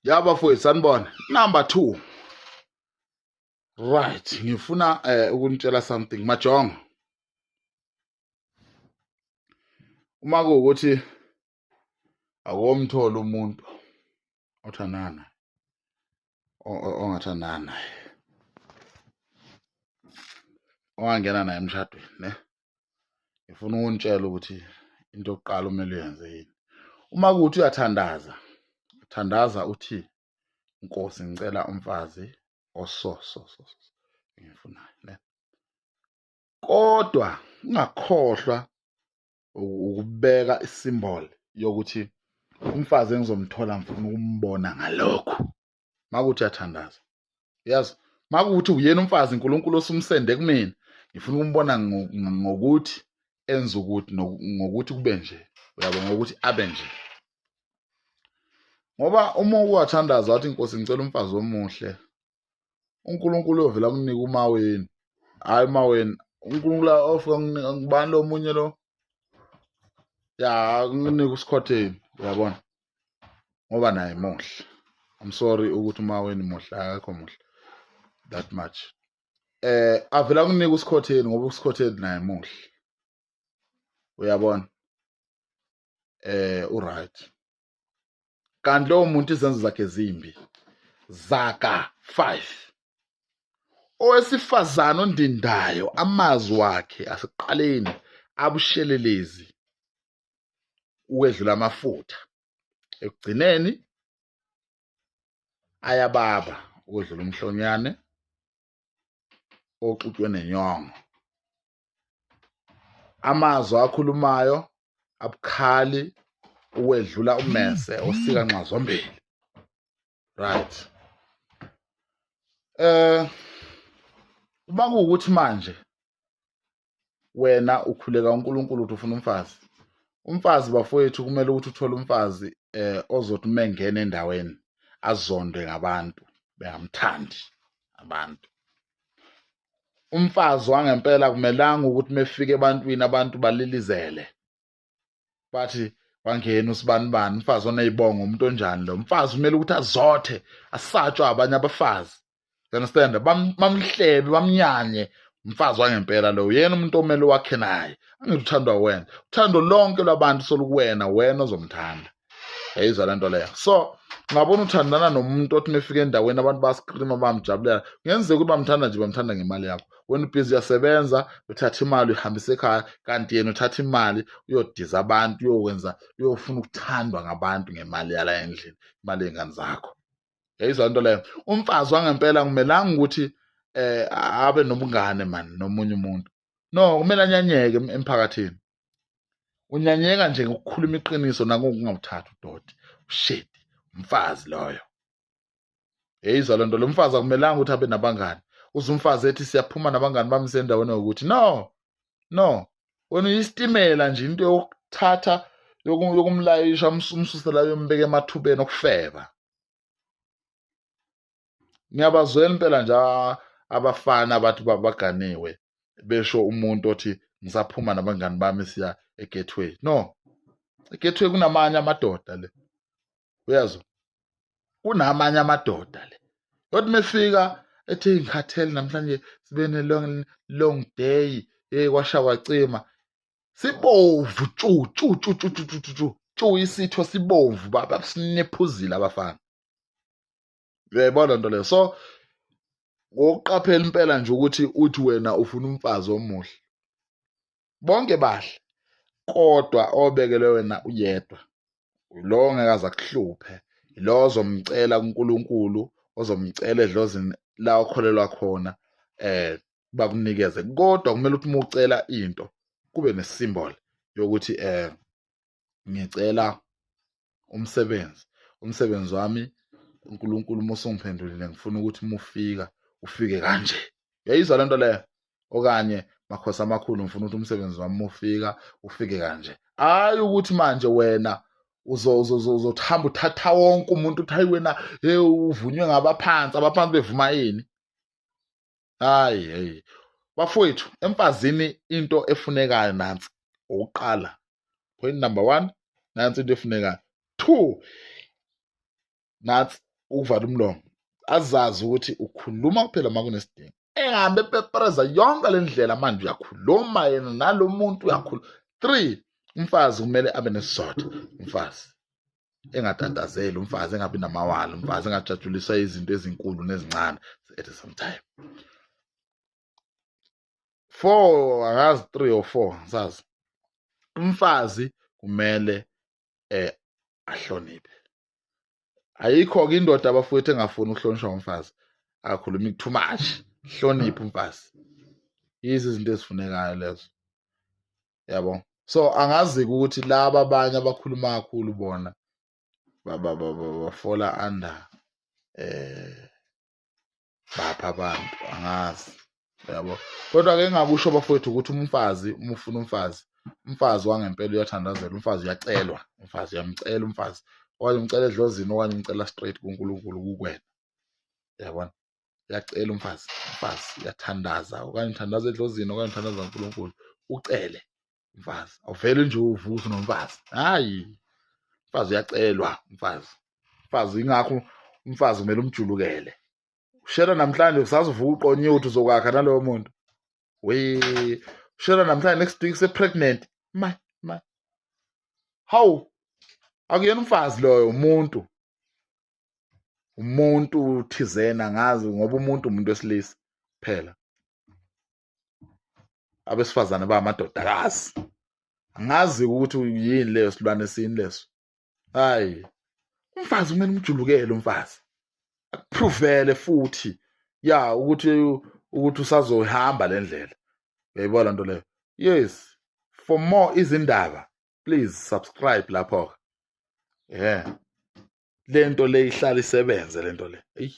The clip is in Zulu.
Ya bafowethu, sanibona. Number 2. Right, ngifuna ukunitshela something majongo. Uma kuwukuthi akomthola umuntu othandana naye, ongathandana naye, ongangena naye emshadweni ne, ngifuna ukunitshela ukuthi into yokuqala omele uyenze yini. Uma kuwukuthi uyathandaza, thandaza uthi, Nkosi, ngicela umfazi oso so so so engifunayo ne. Kodwa ungakhohlwa ukubeka isimbol yokuthi umfazi engizomthola ngifuna ukumbona ngalokhu. Makuthi uyathandaza, yazi, makuthi uyena umfazi uNkulunkulu osumsende kumina, ngifuna ukumbona ngokuthi enze ukuthi, ngokuthi kube nje, uyabo, ngokuthi abe nje. Ngoba uma uwathandaza wathi, Nkosi, ngicela umfazi omuhle, uNkulunkulu uyovela kunika umaweni. Hayi, umaweni uNkulunkulu ofika kunika ngubani lo munye lo, ya, kunika usikhotheni, uyabona, ngoba naye muhle. I'm sorry ukuthi umaweni muhle, akekho muhle that much. Avela kunika usikhotheni ngoba usikhotheni naye muhle, uyabona, uright. Kanti lowo muntu izenzo zakhe zimbi. Zaka 5. Owesifazane ondindayo amazwi wakhe asekuqaleni abushelelezi ukwedlula amafutha, ekugcineni ayababa ukwedlula umhlonyane oxutshwe nenyongo. Amazwi akhulumayo abukhali ukwedlula ummese osika nxa zombili. Right, uma kuwukuthi manje wena ukhuleka uNkulunkulu ukuthi ufuna umfazi, umfazi bafowethu, kumele ukuthi uthole umfazi ozothi uma engena endaweni azondwe ngabantu, bengamthandi abantu. Umfazi wangempela kumelanga ukuthi mefika ebantwini abantu balilizele, bathi wangena usibanibani, umfazi oneyibongo, umuntu onjani lo mfazi. Kumele ukuthi azothe, asatshwe abanye abafazi, you understand, bamhlebe, bamnyanye. Umfazi wangempela lo yena umuntu omele wakhe naye. Angithi uthandwa wena, uthando lonke lwabantu solukuwena, wena ozomthanda. Yayizwa le nto leyo. So ngabona uthandana nomuntu othi mefika endaweni abantu bascreama, bamjabulela. Kungenzeka ukuthi bamthanda nje, bamthanda ngemali yakho. Wena ubhizi uyasebenza, uthatha imali uyihambisa ekhaya, kanti yena uthatha imali uyodiza abantu, uyokwenza, uyofuna ukuthandwa ngabantu ngemali yala endlini, imali yey'ngane zakho. Yayizwa into leyo. Umfazi wangempela kumelanga ukuthi abe nobungane man nomunye umuntu. No, kumele anyanyeke emphakathini. Unyanyeka nje ngokukhuluma iqiniso nangokungawuthathi udoti ushedi. Umfazi loyo, yeyizwa lento. Lo mfazi akumelanga ukuthi abe nabangani. Uze umfazi ethi siyaphuma nabangani bami sendaweni yokuthi, no, no, wena uyisitimela nje, into yokuthatha yokumlayisha, umsuse la, yombeka emathubeni okufeba. Ngiyabazwela impela nje abafana abathi baganiwe, besho umuntu othi ngisaphuma nabangani bami, siya eGateway. No, eGateway kunamanye amadoda le, uyazwa, kunamanye amadoda le. Yothi mefika ethi ngikhathele namhlanje, sibe ne long long day, hey, kwasha kwacima, sibovu tshu tshu tshu tshu tshu tshu tshu tshu, isitho sibovu, baba sinephuzile abafana. Uyayibona nto leyo. So ngokuqaphela impela nje ukuthi uthi wena ufuna umfazi omuhle, bonke bahle, kodwa obekelwe wena uyedwa, lo ngeke aze akuhluphe, lo ozomcela kuNkulunkulu, ozomcela edlozini la okholelwa khona, bakunikeze. Kodwa kumele ukuthi uma ucela into kube nesymbol yokuthi ngicela umsebenzi, umsebenzi wami uNkulunkulu uma usungiphendulile ngifuna ukuthi uma ufika ufike kanje. Uyayizwa lento leyo? Okanye makhosi amakhulu, ngifuna ukuthi umsebenzi wami uma ufika ufike kanje. Hayi ukuthi manje wena uzothamba uthatha wonke umuntu, uthi hayi wena, hey, uvunywe ngabaphansi, abaphansi bevuma yini? Hayi, hey bafowethu, emfazini into efunekayo nansi. Okokuqala, point number 1, nansi into efunekayo. 2, nansi. Ukuvala umlomo, azazi ukuthi ukhuluma kuphela uma kunesidingo, engahambe epepereza yonke le ndlela. Manje uyakhuluma yena nalo muntu uyakhuluma. 3, umfazi kumele abe nesizotha, umfazi engatatazeli, umfazi engabi namawala, umfazi engajatshuliswa izinto ezinkulu nezincane at the same time. 4, angazi, 3 or 4, angisazi. Umfazi kumele ahloniphe. Ayikho ke indoda, abafowethu, engafuni ukuhlonishwa umfazi. Akakhulumi too much, hloniphe umfazi. Yizi izinto ezifunekayo lezo, yabo. So angazi ukuthi laba abanye abakhuluma kakhulu bona bafola under bapha abantu, angazi, yabo. Kodwa ke engakusho, bafowethu, ukuthi umfazi, uma ufuna umfazi, umfazi wangempela uyathandazela, umfazi uyacelwa, umfazi uyamcela umfazi, okanye umcela edlozini, okanye umcela straight kuNkulunkulu kukwena, yabona. Uyacela umfazi, umfazi uyathandaza, okanye uthandaza edlozini, okanye uthandaza kuNkulunkulu, ucele umfazi. Awuvele nje uvuke nomfazi, hayi, umfazi uyacelwa umfazi. Umfazi, ingakho umfazi kumele umjulukele. Ushela namhlanje, usazovuka uqonyiwe ukuthi uzokwakha nalowo muntu. We ushela namhlanje, next week se-pregnant. My my, hawu, akuyena umfazi loyo, umuntu, umuntu thizena, ngazi, ngoba umuntu wesilisa phela, abesifazane bayamadodakazi. Angazi ukuthi yini leyo silwane sini leso. Hayi, umfazi kumele umjulukele umfazi, akupruvele futhi ya ukuthi usazohamba le ndlela, uyayibona nto leyo. Yes, for more izindaba, please subscribe lapho. Yeah, lento le ihlala isebenze lento le, eyi.